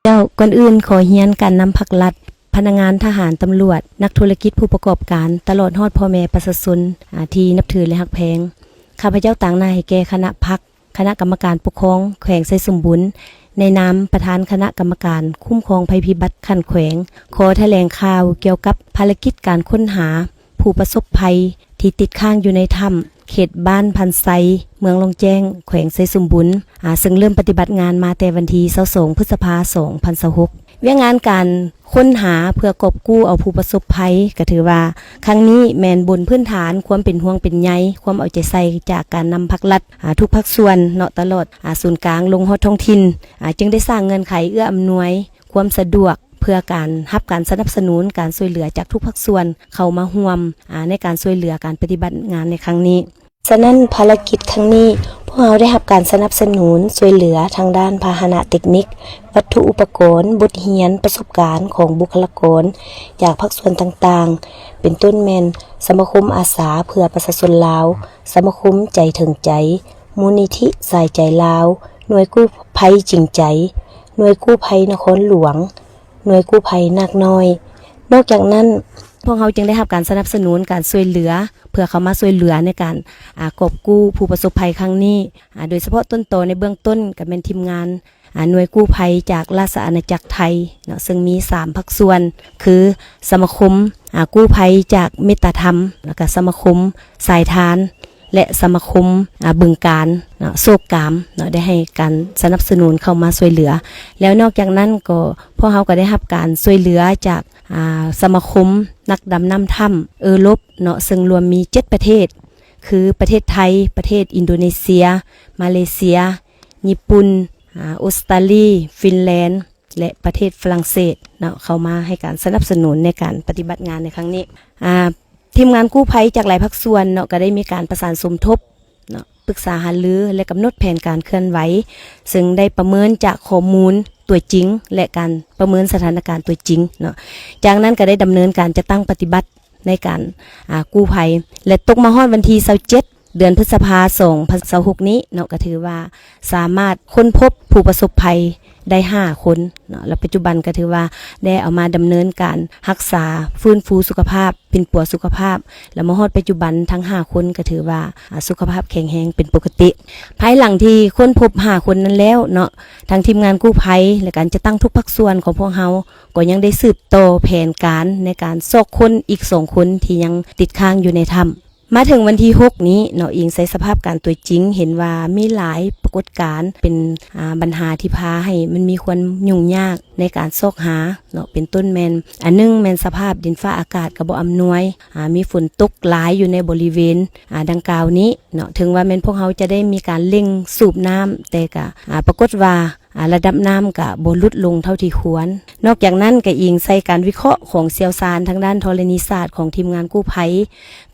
ເຈົ້າ, ກ່ອນອື່ນຂໍຮຽນການນຳພັກລັດ, ພະນັກງານ, ທະຫານ, ຕຳຫຼວດ, ນັກທຸລະກິດ, ຜູ້ປະກອບການ, ຕະຫຼອດຮອດພໍ່ແມ່ປະຊາຊົນ ອາ ທີ່ນັບຖື ແລະ ຮັກແພງ. ຂ້າພະເຈົ້າຕາງໜ້າໃຫ້ແກ່ຄະນະພັກ, ຄະນະກຳມະການປົກຄອງແຂວງໄຊສົມບູນ ໃນນາມປະທານຄະນະກຳມະການຄຸ້ມຄອງໄພພິບັດຂັ້ນແຂວງ ຂໍຖະແຫຼງຂ່າວກ່ຽວກັບພາລະກິດການຄົ້ນຫາ ຜູ້ປະສົບໄພທີ່ຕິດຄ້າງຢູ່ໃນຖ້ຳ ເຂດບ້ານພັນໄຊ ເມືອງລ່ອງແຈ້ງ ແຂວງໄຊສົມບູນ ອາ ເຊິ່ງເລີ່ມປະຕິບັດງານມາແຕ່ວັນທີຊາວສອງ ພຶດສະພາ ສອງພັນຊາວຫົກ. ວຽກງານການຄົ້ນຫາເພື່ອກອບກູ້ເອົາຜູ້ປະສົບໄພ ກໍຖືວ່າຄັ້ງນີ້ແມ່ນບົນພື້ນຖານຄວາມເປັນຫ່ວງເປັນໃຍ, ຄວາມເອົາໃຈໃສ່ຈາກການນຳພັກລັດ ອາ ທຸກພາກສ່ວນເນາະ ຕະຫຼອດ ອາ ສູນກາງລົງຮອດທ້ອງຖິ່ນ ອາ ຈຶ່ງໄດ້ສ້າງເງື່ອນໄຂເອື້ອອຳນວຍ ຄວາມສະດວກເພື່ອການຮັບການສະໜັບສະໜູນ ການຊ່ວຍເຫຼືອຈາກທຸກພາກສ່ວນເຂົ້າມາຮ່ວມ ອາ ໃນການຊ່ວຍເຫຼືອການປະຕິບັດງານໃນຄັ້ງນີ້. ສະນັ້ນ ພາລະກິດຄັ້ງນີ້ ພວກເຮົາໄດ້ຮັບການສະໜັບສະໜູນຊ່ວຍເຫຼືອທາງດ້ານພາຫະນະເຕັກນິກ, ວັດຖຸອຸປະກອນ, ບົດຮຽນ, ປະສົບການຂອງບຸກຄະລາກອນຈາກພາກສ່ວນຕ່າງໆ ເປັນຕົ້ນແມ່ນສະມາຄົມອາສາເພື່ອປະຊາຊົນລາວ, ສະມາຄົມໃຈເຖິງໃຈ, ມູນນິທິສາຍໃຈລາວ, ໜ່ວຍກູ້ໄພຈິງໃຈ, ໜ່ວຍກູ້ໄພນະຄອນຫຼວງ, ໜ່ວຍກູ້ໄພນາກນ້ອຍ. ນອກຈາກນັ້ນ ພວກເຮົາຈຶ່ງໄດ້ຮັບການສະໜັບສະໜູນການຊ່ວຍເຫຼືອ ເພື່ອເຂົ້າມາຊ່ວຍເຫຼືອໃນການ ອາ ກອບກູ້ຜູ້ປະສົບໄພຄັ້ງນີ້ ອາ ໂດຍສະເພາະຕົ້ນຕໍໃນເບື້ອງຕົ້ນກໍແມ່ນທີມງານ ອາ ໜ່ວຍກູ້ໄພຈາກລາຊະອານາຈັກໄທເນາະ ເຊິ່ງມີສາມພາກສ່ວນ ຄື ສະມາຄົມ ອາ ກູ້ໄພຈາກເມດຕາທຳ ແລ້ວກໍສະມາຄົມສາຍທານ ແລະ ສະມາຄົມ ອາ ບຶງການເນາະ ໂຊກກາມເນາະ ໄດ້ໃຫ້ການສະໜັບສະໜູນເຂົ້າມາຊ່ວຍເຫຼືອ. ແລ້ວນອກຈາກນັ້ນກໍ ພວກເຮົາກໍໄດ້ຮັບການຊ່ວຍເຫຼືອຈາກ ອາ ສະມາຄົມນັກດຳນ້ຳຖ້ຳເອີຣົບເນາະ ເຊິ່ງລວມມີເຈັດປະເທດ ຄື ປະເທດໄທ, ປະເທດອິນໂດເນເຊຍ, ມາເລເຊຍ, ຍີ່ປຸ່ນ, ອາ ອົດສະຕາລີ, ຟິນແລນ ແລະ ປະເທດຝຣັ່ງເສດເນາະ ເຂົ້າມາໃຫ້ການສະໜັບສະໜູນໃນການປະຕິບັດງານໃນຄັ້ງນີ້. ອາ ທີມງານກູ້ໄພຈາກຫຼາຍພາກສ່ວນເນາະ ກໍໄດ້ມີການປະສານສົມທົບເນາະ ປຶກສາຫາລື ແລະ ກຳນົດແຜນການເຄື່ອນໄຫວ ເຊິ່ງໄດ້ປະເມີນຈາກຂໍ້ມູນຕົວຈິງ ແລະ ການປະເມີນສະຖານະການຕົວຈິງເນາະ. ຈາກນັ້ນກໍໄດ້ດຳເນີນການຈັດຕັ້ງປະຕິບັດໃນການ ອາ ກູ້ໄພ ແລະ ຕົກມາຮອດວັນທີຊາວເຈັດ ເດືອນພຶດສະພາ ສອງພັນຊາວຫົກນີ້ເນາະ ກໍຖືວ່າສາມາດຄົ້ນພົບຜູ້ປະສົບໄພໄດ້ຫ້າຄົນເນາະ ແລະ ປັດຈຸບັນກໍຖືວ່າໄດ້ເອົາມາດຳເນີນການຮັກສາຟື້ນຟູສຸຂະພາບ, ປິ່ນປົວສຸຂະພາບ ແລະ ມາຮອດປັດຈຸບັນທັງຫ້າຄົນກໍຖືວ່າ ອາ ສຸຂະພາບແຂງແຮງເປັນປົກກະຕິ. ພາຍຫຼັງທີ່ຄົ້ນພົບຫ້າຄົນນັ້ນແລ້ວເນາະ ທາງທີມງານກູ້ໄພ ແລະ ການຈັດຕັ້ງທຸກພາກສ່ວນຂອງພວກເຮົາ ກໍຍັງໄດ້ສືບຕໍ່ແຜນການໃນການຊອກຄົ້ນອີກສອງຄົນທີ່ຍັງຕິດຄ້າງຢູ່ໃນຖ້ຳ. ມາເຖິງວັນທີຫົກນີ້ເນາະ ອີງໃສ່ສະພາບການຕົວຈິງ ເຫັນວ່າມີຫຼາຍປາກົດການເປັນ ອາ ບັນຫາທີ່ພາໃຫ້ມັນມີຄວາມຫຍຸ້ງຍາກໃນການຊອກຫາເນາະ ເປັນຕົ້ນແມ່ນ ອັນໜຶ່ງແມ່ນສະພາບດິນຟ້າອາກາດກໍບໍ່ອຳນວຍ ອາ ມີຝົນຕົກຫຼາຍຢູ່ໃນບໍລິເວນ ອາ ດັ່ງກ່າວນີ້ເນາະ. ເຖິງວ່າແມ່ນພວກເຮົາຈະໄດ້ມີການເລັ່ງສູບນ້ຳ ແຕ່ກະ ອາ ປາກົດວ່າ ອາ ລະດັບນ້ຳກະບໍ່ຫຼຸດລົງເທົ່າທີ່ຄວນ. ນອກຈາກນັ້ນກະອີງໃສ່ການວິເຄາະຂອງຊ່ຽວຊານທາງດ້ານທໍລະນີສາດຂອງທີມງານກູ້ໄພ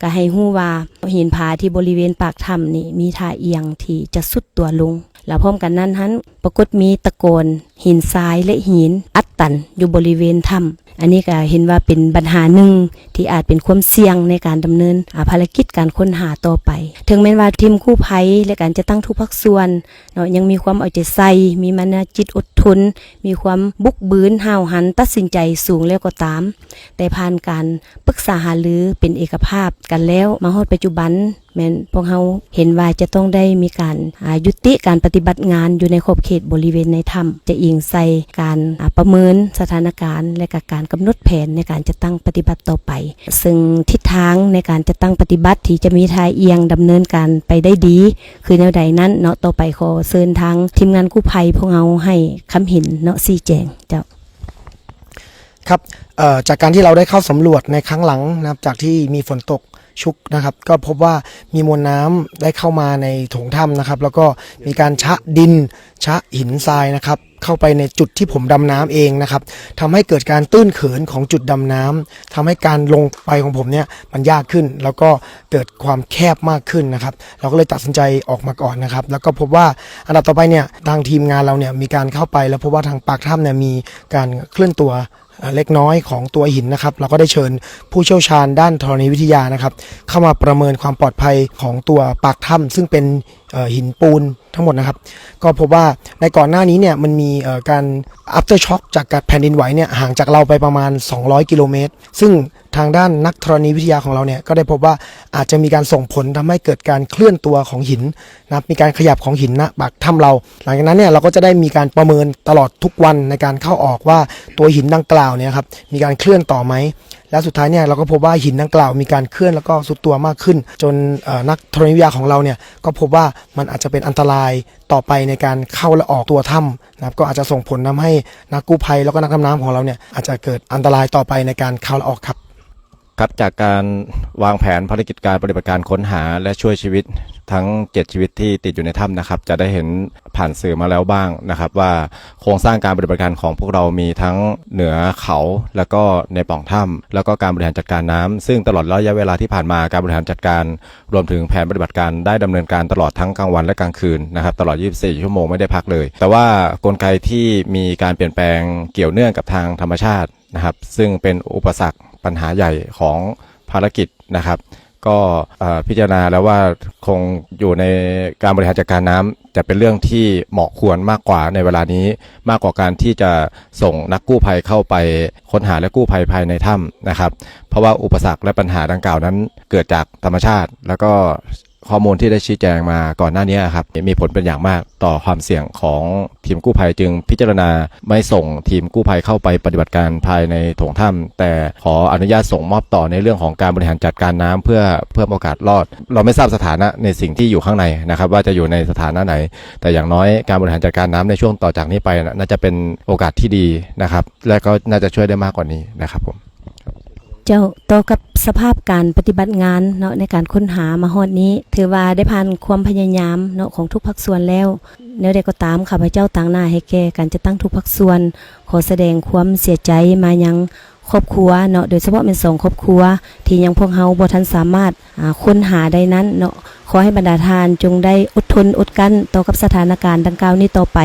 ກະໃຫ້ຮູ້ວ່າຫີນຜາທີ່ບໍລິເວນປາກຖ້ຳນີ້ມີທ່າອຽງທີ່ຈະຊຸດຕົວລົງ ແລະ ພ້ອມກັນນັ້ນຫັ້ນ ປາກົດມີຕະກອນຫີນຊາຍ ແລະ ຫີນອັດຕັນຢູ່ບໍລິເວນຖ້ຳ. ອັນນີ້ກະເຫັນວ່າເປັນບັນຫາໜຶ່ງທີ່ອາດເປັນຄວາມສ່ຽງໃນການດຳເນີນ ອາ ພາລະກິດການຄົ້ນຫາຕໍ່ໄປ. ເຖິງແມ່ນວ່າທີມກູ້ໄພ ແລະ ການຈັດຕັ້ງທຸກພາກສ່ວນ ເນາະ ຍັງມີຄວາມເອົາໃຈໃສ່, ມີມານະຈິດອົດທົນ, ມີຄວາມບຸກບືນ, ຫ້າວຫັນ, ຕັດສິນໃຈສູງແລ້ວກໍຕາມ, ແຕ່ຜ່ານການປຶກສາຫາລືເປັນເອກະພາບກັນແລ້ວ ມາຮອດປັດຈຸບັນ ແມ່ນພວກເຮົາເຫັນວ່າຈະຕ້ອງໄດ້ມີການ ອາ ຍຸຕິການປະຕິບັດງານຢູ່ໃນຂອບເຂດບໍລິເວນໃນຖ້ຳ, ຈະອີງໃສ່ການ ອາ ປະເມີນສະຖານະການ ແລະ ກະການກຳນົດແຜນໃນການຈັດຕັ້ງປະຕິບັດຕໍ່ໄປ. ເຊິ່ງທິດທາງໃນການຈັດຕັ້ງປະຕິບັດທີ່ຈະມີທ່າອຽງດຳເນີນການໄປໄດ້ດີ ຄືແນວໃດນັ້ນເນາະ, ຕໍ່ໄປຂໍເຊີນທາງທີມງານກູ້ໄພພວກເຮົາໃຫ້ຄຳເຫັນເນາະ ຊີ້ແຈງເຈົ້າ. ครับ เอ่อ จากการที่เราได้เข้าสำรวจในครั้งหลังนะครับ จากที่มีฝนตกชุกนะครับ ก็พบว่ามีมวลน้ำได้เข้ามาในโถงถ้ำนะครับ แล้วก็มีการชะดิน ชะหินทรายนะครับ เข้าไปในจุดที่ผมดำน้ำเองนะครับ ทำให้เกิดการตื้นเขินของจุดดำน้ำ ทำให้การลงไปของผมเนี่ยมันยากขึ้น แล้วก็เกิดความแคบมากขึ้นนะครับ เราก็เลยตัดสินใจออกมาก่อนนะครับ แล้วก็พบว่าอันดับต่อไปเนี่ย ทางทีมงานเราเนี่ยมีการเข้าไป แล้วพบว่าทางปากถ้ำเนี่ยมีการเคลื่อนตัว เอ่อ เล็กน้อยของตัวหินนะครับ เราก็ได้เชิญผู้เชี่ยวชาญด้านธรณีวิทยานะครับ เข้ามาประเมินความปลอดภัยของตัวปากถ้ำ ซึ่งเป็น ເອ່ອ ຫີນປູນທັງໝົດນະຄັບ. ກໍພົບວ່າໃນກ່ອນໜ້ານີ້ເນ່ຍ ມັນມີ ເອ່ອ ການ aftershock ຈາກການແຜ່ນດິນໄຫວເນ່ຍ ຫ່າງຈາກເຮົາໄປປະມານສອງຮ້ອຍກິໂລແມັດ ຊຶ່ງທາງດ້ານນັກທໍລະນີວິທະຍາຂອງເຮົາເນ່ຍ ກໍໄດ້ພົບວ່າອາດຈະມີການສົ່ງຜົນທຳໃຫ້ເກີດການເຄື່ອນຕົວຂອງຫີນນະຄັບ ມີການຂະຫຍັບຂອງຫີນນະປາກຖ້ຳເຮົາ. ຫຼັງຈາກນັ້ນເນ່ຍ ເຮົາກໍຈະໄດ້ມີການປະເມີນຕະຫຼອດທຸກວັນໃນການເຂົ້າອອກວ່າ ຕົວຫີນດັ່ງກ່າວເນ່ຍນະຄັບ ມີການເຄື່ອນຕໍ່ໄໝ? ແລ້ວສຸດທ້າຍເນ່ຍ ເຮົາກໍພົບວ່າຫີນດັ່ງກ່າວມີການເຄື່ອນ ແລ້ວກໍຊຸດຕົວມາກຂຶ້ນ ຈົນ ເອ່ອ ນັກທໍລະນີວິທະຍາຂອງເຮົາເນ່ຍ ກໍພົບວ່າມັນອາດຈະເປັນອັນຕະລາຍຕໍ່ໄປໃນການເຂົ້າ ແລະ ອອກຕົວຖ້ຳນະຄັບ. ກໍອາດຈະສົ່ງຜົນທຳໃຫ້ນັກກູ້ໄພ ແລ້ວກໍນັກດຳນ້ຳຂອງເຮົາເນ່ຍ ອາດຈະເກີດອັນຕະລາຍຕໍ່ໄປໃນການເຂົ້າ ແລະ ອອກຄັບ. ຄັບ ຈາກການວາງແຜນພາລະກິດການປະຕິບັດການຄົ້ນຫາ ແລະ ຊ່ວຍຊີວິດທັງເຈັດຊີວິດທີ່ຕິດຢູ່ໃນຖ້ຳນະຄັບ ຈະໄດ້ເຫັນຜ່ານສື່ມາແລ້ວບ້າງນະຄັບ ວ່າໂຄງສ້າງການປະຕິບັດການຂອງພວກເຮົາມີທັງເໜືອເຂົາ ແລ້ວກໍໃນປ່ອງຖ້ຳ ແລ້ວກໍການບໍລິຫານຈັດການນ້ຳ ຊຶ່ງຕະຫຼອດໄລຍະເວລາທີ່ຜ່ານມາ ການບໍລິຫານຈັດການ ລວມເຖິງແຜນປະຕິບັດການໄດ້ດຳເນີນການຕະຫຼອດທັງກາງວັນ ແລະ ກາງຄືນນະຄັບ ຕະຫຼອດຊາວສີ່ຊົ່ວໂມງ ໄມ່ໄດ້ພັກເລີຍ. ແຕ່ວ່າກົນໄກທີ່ມີການປ່ຽນແປງກ່ຽວເນື່ອງກັບທາງທຳມະຊາດ ນະຄັບ ຊຶ່ງເປັນອຸປະສັກ ບັນຫາໃຫຍ່ຂອງພາລະກິດນະຄັບ ກໍ ເອ່ອ ພິຈາລະນາແລ້ວວ່າຄົງຢູ່ໃນການບໍລິຫານຈັດການນ້ຳ ຈະເປັນເລື່ອງທີ່ເໝາະຄວນມາກກວ່າໃນເວລານີ້ ມາກກວ່າການທີ່ຈະສົ່ງນັກກູ້ໄພເຂົ້າໄປຄົ້ນຫາ ແລະ ກູ້ໄພພາຍໃນຖ້ຳນະຄັບ ເພາະວ່າອຸປະສັກ ແລະ ບັນຫາດັ່ງກ່າວນັ້ນເກີດຈາກທຳມະຊາດ ແລ້ວກໍ ຂໍ້ມູນທີ່ໄດ້ຊີ້ແຈງມາກ່ອນໜ້ານີ້ນະຄັບ ມີຜົນເປັນຢ່າງມາກຕໍ່ຄວາມສ່ຽງຂອງທີມກູ້ໄພ ຈຶ່ງພິຈາລະນາໄມ່ສົ່ງທີມກູ້ໄພເຂົ້າໄປປະຕິບັດການພາຍໃນໂຖງຖ້ຳ ແຕ່ຂໍອະນຸຍາດສົ່ງມອບຕໍ່ໃນເລື່ອງຂອງການບໍລິຫານຈັດການນ້ຳ ເພື່ອເພີ່ມໂອກາດລອດ. ເຮົາໄມ່ຊາບສະຖານະໃນສິ່ງທີ່ຢູ່ຂ້າງໃນນະຄັບ ວ່າຈະຢູ່ໃນສະຖານະໃດ ແຕ່ຢ່າງນ້ອຍການບໍລິຫານຈັດການນ້ຳໃນຊ່ວງຕໍ່ຈາກນີ້ໄປນະ ໜ້າຈະເປັນໂອກາດທີ່ດີນະຄັບ ແລະ ກໍໜ້າຈະຊ່ວຍໄດ້ມາກກວ່ານີ້ນະຄັບຜົມ. ເຈົ້າ, ຕໍ່ກັບສະພາບການປະຕິບັດງານເນາະ ໃນການຄົ້ນຫາມາຮອດນີ້ ຖືວ່າໄດ້ຜ່ານຄວາມພະຍາຍາມເນາະ ຂອງທຸກພາກສ່ວນແລ້ວ. ແນວໃດກໍຕາມ, ຂ້າພະເຈົ້າຕາງໜ້າໃຫ້ແກ່ການຈັດຕັ້ງທຸກພາກສ່ວນ ຂໍສະແດງຄວາມເສຍໃຈມາຍັງຄອບຄົວເນາະ, ໂດຍສະເພາະແມ່ນສອງຄອບຄົວ ທີ່ຍັງພວກເຮົາບໍ່ທັນສາມາດ ອາ ຄົ້ນຫາໄດ້ນັ້ນເນາະ. ຂໍໃຫ້ບັນດາທ່ານຈົ່ງໄດ້ອົດທົນອົດກັ້ນຕໍ່ກັບສະຖານະການດັ່ງກ່າວນີ້ຕໍ່ໄປ.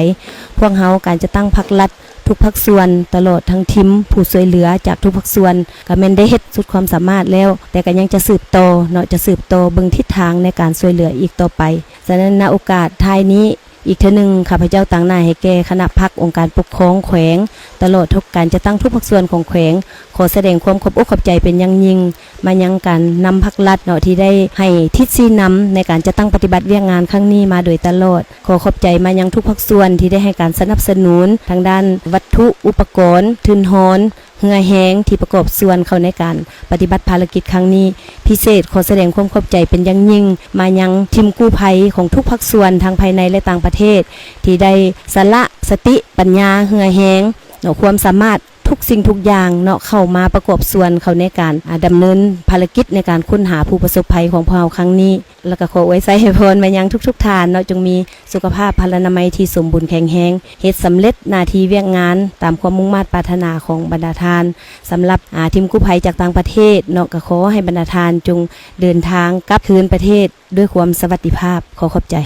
ພວກເຮົາ ການຈັດຕັ້ງພັກລັດ ທຸກພາກສ່ວນ ຕະຫຼອດທັງທີມຜູ້ຊ່ວຍເຫຼືອຈາກທຸກພາກສ່ວນ ກະແມ່ນໄດ້ເຮັດສຸດຄວາມສາມາດແລ້ວ, ແຕ່ກະຍັງຈະສືບຕໍ່ເນາະ, ຈະສືບຕໍ່ເບິ່ງທິດທາງໃນການຊ່ວຍເຫຼືອອີກຕໍ່ໄປ. ສະນັ້ນ ນະໂອກາດທ້າຍນີ້ ອີກເທື່ອໜຶ່ງ ຂ້າພະເຈົ້າຕາງໜ້າໃຫ້ແກ່ຄະນະພັກ, ອົງການປົກຄອງແຂວງ ຕະຫຼອດທຸກການຈັດຕັ້ງທຸກພາກສ່ວນຂອງແຂວງ ຂໍສະແດງຄວາມຂອບອົກຂອບໃຈເປັນຢ່າງຍິ່ງ ມາຍັງການນຳພັກລັດເນາະ ທີ່ໄດ້ໃຫ້ທິດຊີ້ນຳໃນການຈັດຕັ້ງປະຕິບັດວຽກງານຄັ້ງນີ້ມາໂດຍຕະຫຼອດ. ຂໍຂອບໃຈມາຍັງທຸກພາກສ່ວນທີ່ໄດ້ໃຫ້ການສະໜັບສະໜູນທາງດ້ານວັດຖຸອຸປະກອນ, ທຶນຮອນ, ເຮືອແຮງທີ່ປະກອບສ່ວນເຂົ້າໃນການປະຕິບັດພາລະກິດຄັ້ງນີ້. ພິເສດ ຂໍສະແດງຄວາມຂອບໃຈເປັນຢ່າງຍິ່ງມາຍັງທີມກູ້ໄພຂອງທຸກພາກສ່ວນທັງພາຍໃນ ແລະ ຕ່າງປະເທດ ທີ່ໄດ້ສະຫຼະສະຕິປັນຍາ, ເຫື່ອແຮງເນາະ, ຄວາມສາມາດ ທຸກສິ່ງທຸກຢ່າງເນາະ ເຂົ້າມາປະກອບສ່ວນເຂົ້າໃນການ ອາ ດຳເນີນພາລະກິດໃນການຄົ້ນຫາຜູ້ປະສົບໄພຂອງພວກເຮົາຄັ້ງນີ້. ແລ້ວກໍຂໍອວຍໄຊໃຫ້ພອນມາຍັງທຸກໆທ່ານເນາະ, ຈົ່ງມີສຸຂະພາບພະລານາໄມທີ່ສົມບູນແຂງແຮງ, ເຮັດສຳເລັດໜ້າທີ່ວຽກງານຕາມຄວາມມຸ່ງມາດປາດຖະໜາຂອງບັນດາທ່ານ. ສຳລັບ ອາ ທີມກູ້ໄພຈາກຕ່າງປະເທດເນາະ, ກໍຂໍໃຫ້ບັນດາທ່ານຈົ່ງເດີນທາງກັບຄືນປະເທດດ້ວຍຄວາມສະຫວັດດີພາບ. ຂໍຂອບໃຈ.